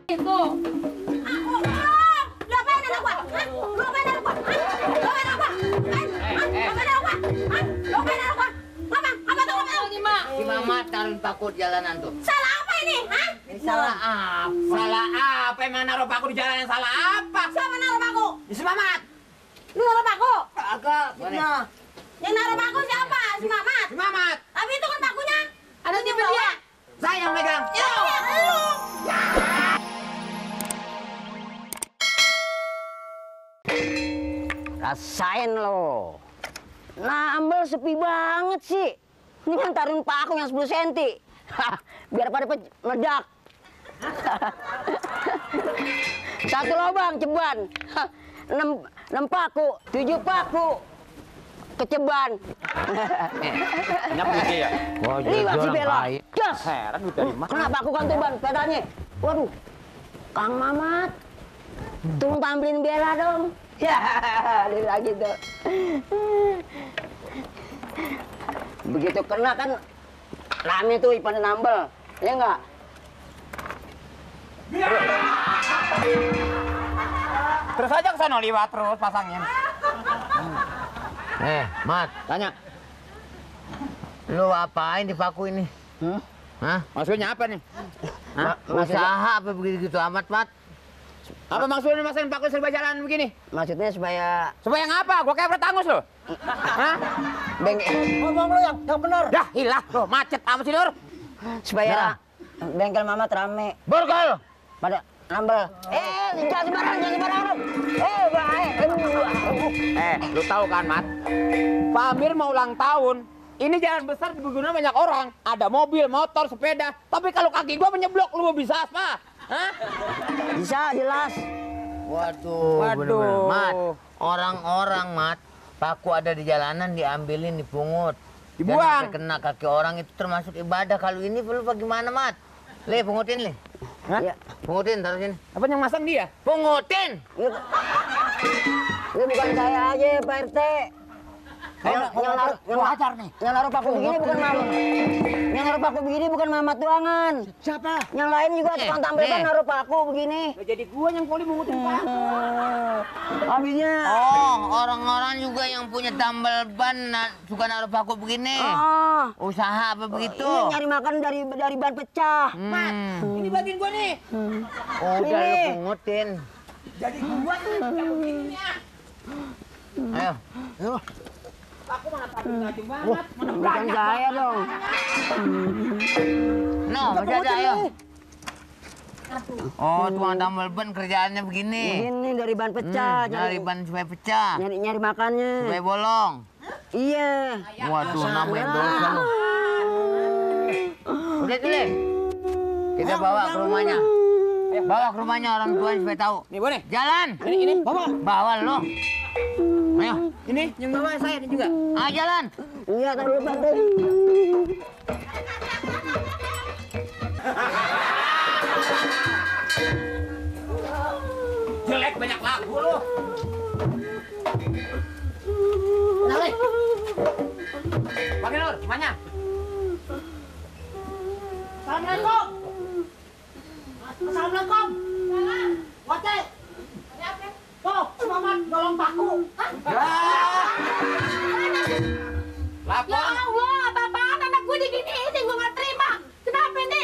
Itu. Si Mamat taruh paku di jalanan tuh. Salah apa ini? Hah? Salah apa? Salah apa? Emang naruh paku di jalanan salah apa? Siapa naruh paku? Si Mamat. Lu naruh paku? Agak. Mana? Yang naruh paku siapa? Si Mamat. Si Mamat. Tapi itu kan pakunya. Ada di dia. Saya yang megang. Ya, lu. Rasain lo. Nambel sepi banget sih. Ini kan taruhin paku yang 10 cm. Biar pada meledak. Satu lubang ceban. 6 paku, 7 paku. Keceban. Nyapa dia ya? Oh, liwat si Bella. Jas. Heran lu dari mana? Kenapa aku kan tuh ban pedalnya? Waduh. Kang Mamat. Tolong tampilin Bella dong. Ya, dia lagi tuh. Begitu kena kan rame tuh pada nambel. Ya enggak? Terus aja ke sana liwat terus pasangnya. Mat, Tanya. lu apain di paku ini? Hah? Maksudnya apa nih? Hah? Usaha apa begitu amat, Mat? Apa maksudnya masang paku serba jalan begini? Maksudnya supaya Supaya ngapa? Gua kayak pertangus lo. Hah? ngomong lo yang benar. Dah hilah lo macet amat sih Nur. Supaya bengkel Mamat rame. Borgol. Pada nambel. Jangan sembarangan. Baik. Lu tahu kan, Mat? Pak Amir mau ulang tahun. Ini jalan besar digunakan banyak orang. Ada mobil, motor, sepeda. Tapi kalau kaki gua menyeblok, lu mau bisa apa? Hah? Bisa jelas. Waduh, Waduh. bener-bener. Mat, orang-orang, Mat, paku ada di jalanan diambilin, dipungut. Dibuang. Dan sampai kena kaki orang itu termasuk ibadah. Kalau ini perlu bagaimana, Mat? Le, pungutin, Le. Hah? Ya. Pungutin, taruh sini. Apa yang masang dia? Pungutin! Ini bukan saya aja, Pak RT. Yang naruh paku begini bukan Mamat. Yang naruh paku begini bukan Mamat doangan. Siapa? Yang lain juga tukang tampil ban naruh paku begini. Jadi gua yang poli mengutin paku. Habisnya. Oh, orang-orang juga yang punya tambal ban suka naruh paku begini. Usaha apa begitu? Ini nyari makan dari ban pecah. Mat, ini bagian gua nih. Udah lu pungutin. Jadi gua tuh yang begini ya. Ayo. Aku mana tahu ngajung banget. Mana Bukan banyak. saya dong. No, masih ada, ayo. Oh, tukang tambal ban kerjaannya begini. Begini dari ban pecah. Nyari ban supaya pecah. Nyari makannya. Supaya bolong. Iya. Waduh, namanya dosa lu. Udah tuh, Le. Kita bawa ke rumahnya. Bawa ke rumahnya orang tua supaya tahu. Nih, boleh? Jalan. Ini, bawa. Bawa lo. Ayo. Ini yang bawa saya juga. Jalan. Iya, taruh depan tuh. Jelek banyak lagu lu. Nale. Bang Nur, gimana? Assalamualaikum. Assalamualaikum. Wate. Oh, Mamat nolong paku. Lapor. Ya Allah, apa-apaan anak gue diginiin, gue nggak terima. Kenapa ini?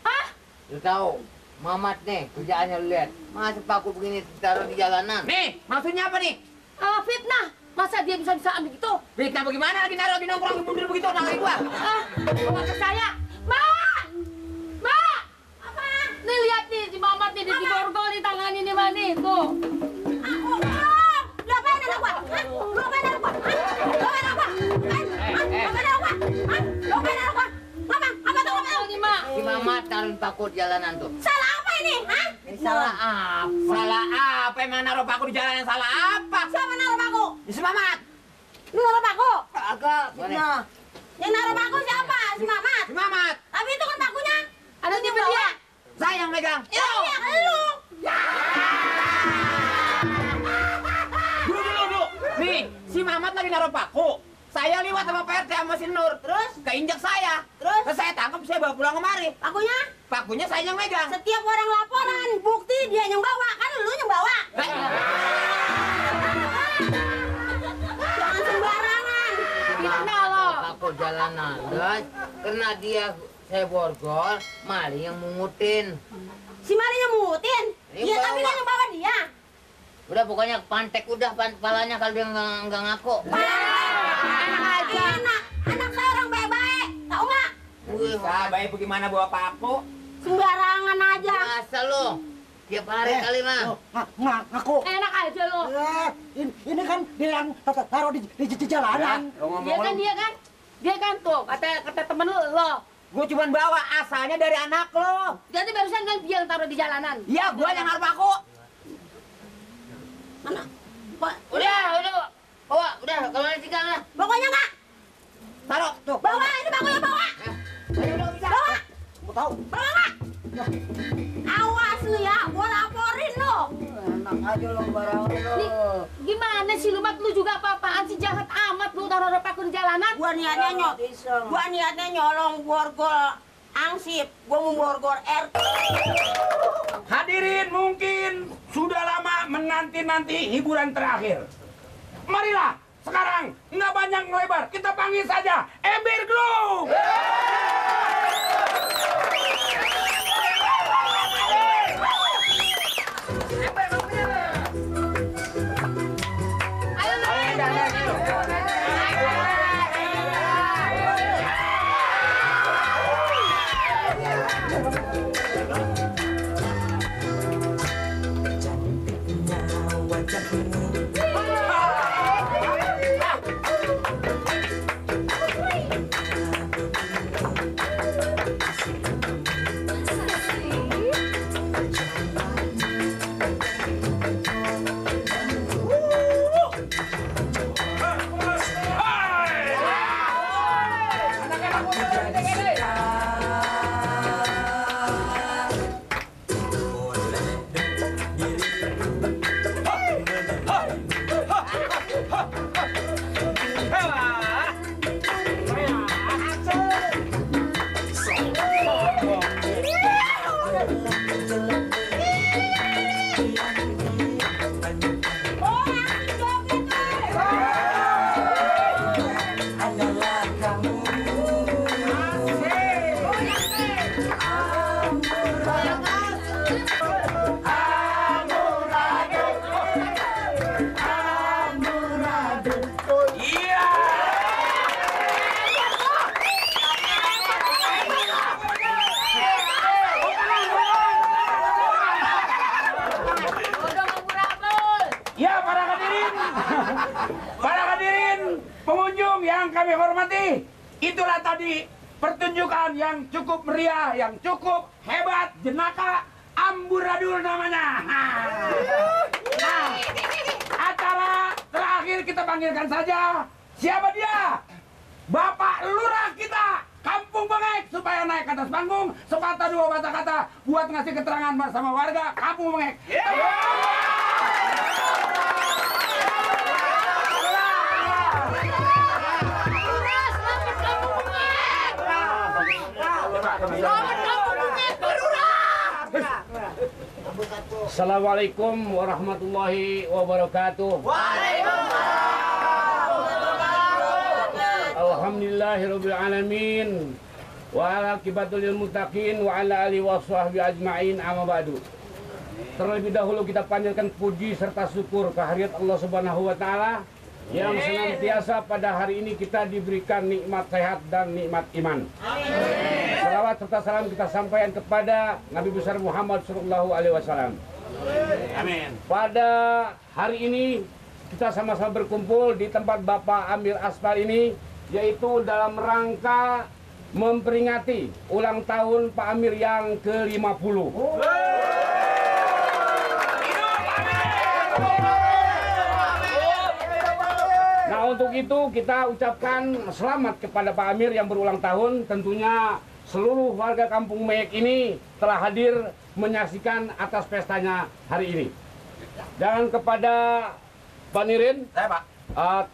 Hah? Lu tahu, Mamat nih kerjaannya lu lihat. Masa paku begini ditaruh di jalanan? Nih, maksudnya apa nih? Fitnah. Masa dia bisa ambil gitu? Berita bagaimana lagi naruh di nongkrong di mundur begitu nangis gua? Bawa ke saya. Ma! Apa? Nih lihat nih, si Mamat nih, di borgol di tangan ini mah nih, tuh. Lu apain anak gua? Lu apain anak gua? Lu apain anak gua? Lu apain anak gua? Apa tuh? Si Mamat taruh paku di jalanan tuh. Salah apa ini? Hah? Salah apa? Salah apa? Emang naruh paku di jalanan salah apa? Siapa naruh paku? Si Mamat. Lu naruh paku? Agak. Mana? Yang naruh paku siapa? Si Mamat. Si Mamat. Tapi itu kan pakunya. Ada di dia. Saya yang megang. Ya, lu. Dulu. Nih, si Mamat lagi naruh paku. Saya liwat sama Pak RT sama si Nur. Terus keinjak saya. Terus? Saya tangkap, saya bawa pulang kemari. Pakunya? Pakunya saya yang megang. Setiap orang laporan, bukti dia yang bawa. Kan lu yang bawa. Jangan sembarangan. Gimana lo? Aku jalanan, guys. Karena dia saya borgol, maling yang mungutin. Si Marinya mutin. Ini Iya, tapi bawa. kan yang bawa dia. Udah pokoknya pantek udah palanya kalau dia nggak ngaku. Enak aja. Anak saya orang baik-baik. Tahu nggak? Wih, Baik bagaimana bawa paku? Sembarangan aja. masa lo? Tiap hari kali mah. Ngaku. Enak aja lo. Ini kan dia yang taruh di jalanan. Dia kan. Dia kan tuh, kata temen lo. Gue cuma bawa asalnya dari anak lo. Jadi barusan kan dia yang taruh di jalanan. Iya, gue yang naruh paku. Mana? Pak, Udah. Bawa, udah. Kalau ada tinggal lah. pokoknya nggak. Taruh tuh. Bawa, ini bakunya bawa. Bawa, Mau tahu? bawa nggak? Awas lu ya, gua laporin lo. Enak aja lo barang Nih, gimana sih lu, Mat? Lu juga apa-apaan sih, jahat amat lu taruh paku di jalanan. Gua niatnya nyolong borgol angsip. Gua mau borgol RT. Hadirin mungkin sudah lama menanti-nanti hiburan terakhir. Marilah sekarang nggak banyak ngelebar, kita panggil saja Ember Glow. Ya para hadirin pengunjung yang kami hormati, itulah tadi pertunjukan yang cukup meriah, yang cukup hebat, jenaka, amburadul namanya. Nah, acara terakhir kita panggilkan saja, siapa dia? Bapak Lurah kita, Kampung Bengek, supaya naik ke atas panggung, sepatah dua patah kata buat ngasih keterangan bersama warga Kampung Bengek. Assalamualaikum warahmatullahi wabarakatuh. Alhamdulillahirabbil alamin. Wa aqibatul lil muttaqin wa ala alihi washabbi ajmain, amma ba'du. Terlebih dahulu kita panjatkan puji serta syukur kehadirat Allah Subhanahu wa taala yang senantiasa pada hari ini kita diberikan nikmat sehat dan nikmat iman. Salawat serta salam kita sampaikan kepada Nabi besar Muhammad sallallahu alaihi wasallam. Amin. Pada hari ini kita sama-sama berkumpul di tempat Bapak Amir Aspar ini, yaitu dalam rangka memperingati ulang tahun Pak Amir yang ke-50. Nah, untuk itu kita ucapkan selamat kepada Pak Amir yang berulang tahun. Tentunya seluruh warga Kampung Bengek ini telah hadir menyaksikan atas pestanya hari ini. Dan kepada Pak Nirin, Saya, Pak.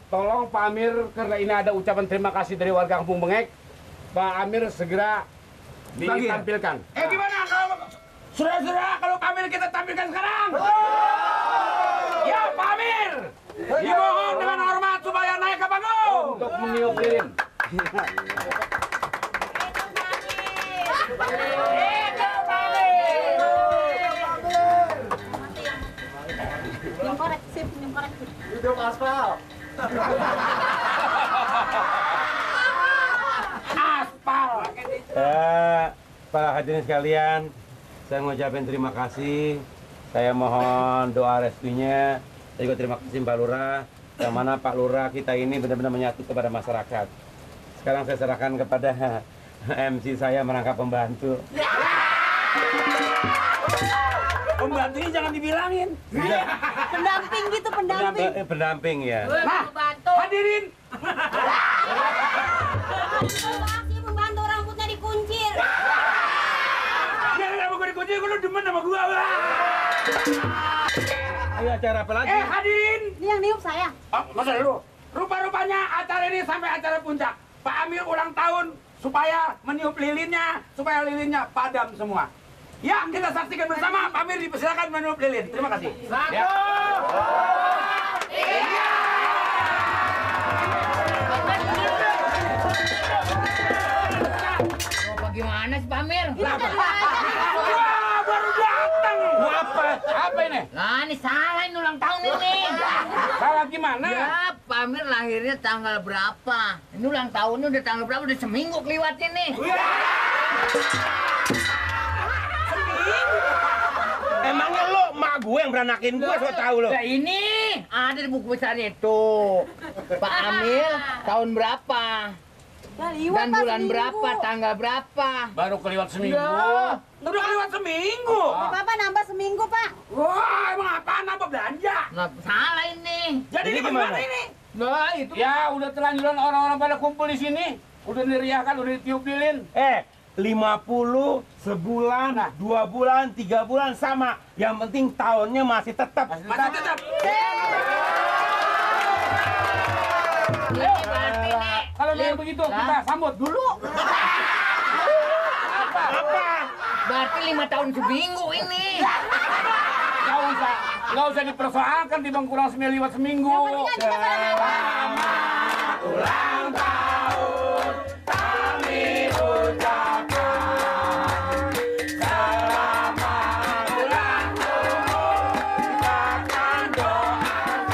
tolong Pak Amir, karena ini ada ucapan terima kasih dari warga Kampung Bengek, Pak Amir segera ditampilkan. Gimana kalau saudara-saudara kalau Pak Amir kita tampilkan sekarang? Ya Pak Amir, dimohon dengan hormat supaya naik ke panggung. Untuk meniup lilin. Hidup aspal. Aspal. Para hadirin sekalian, saya ngucapin terima kasih. Saya mohon doa restunya. Saya juga terima kasih Pak Lurah, yang mana Pak Lurah kita ini benar-benar menyatu kepada masyarakat. Sekarang saya serahkan kepada MC saya merangkap pembantu. Pembantunya jangan dibilangin. Pendamping gitu, pendamping. Pendamping ya. Nah, hadirin. Masih pembantu rambutnya dikuncir. Biar rambut gue dikunci, lu demen sama gua. Ayo acara apa lagi? Hadirin. Ini yang niup saya. Oh, masa dulu. Rupa-rupanya acara ini sampai acara puncak. Pak Amir ulang tahun supaya meniup lilinnya, supaya lilinnya padam semua. Ya, kita saksikan bersama. Pak Amir dipersilakan meniup lilin. Terima kasih. Satu, tiga. Bagaimana sih Pak Amir? Wah, baru datang. Apa ini? Nah, ini salah ini ulang tahun ini. Salah gimana? Ya, Pak Amir lahirnya tanggal berapa? Ini ulang tahunnya udah tanggal berapa? Udah seminggu kelewatnya nih. Emangnya lo mak gue yang beranakin gue, so tau lo. Nah, ini ada di buku besarnya itu. Pak Amir tahun berapa? Dan bulan berapa? Tanggal berapa? Baru kelewat seminggu. Ya. Udah kelewat seminggu. Bapak nambah seminggu, Pak. Wah, emang apaan apa belanja? Nah, salah ini. Jadi ini gimana ini? Nah, itu Ya, udah terlanjuran orang-orang pada kumpul di sini. Udah diriakan, udah ditiup lilin. 50 sebulan, 2 bulan, 3 bulan sama. Yang penting tahunnya masih tetap. Masih tetap. ini berarti nih. Kalau memang begitu, kita sambut dulu. Berarti 5 tahun seminggu ini. Nggak usah dipersoalkan di kurang seminggu seminggu. Selamat ulang tahun kami ucapkan. Selamat ulang tahun kita akan doakan.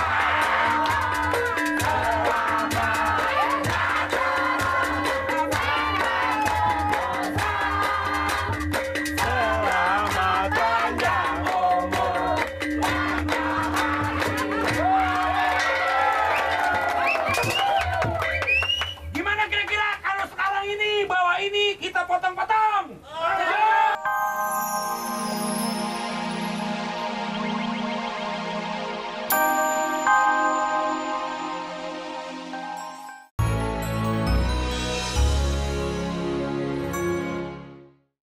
Selamat panjang umur. Gimana kira-kira kalau sekarang ini bawa ini kita potong-potong?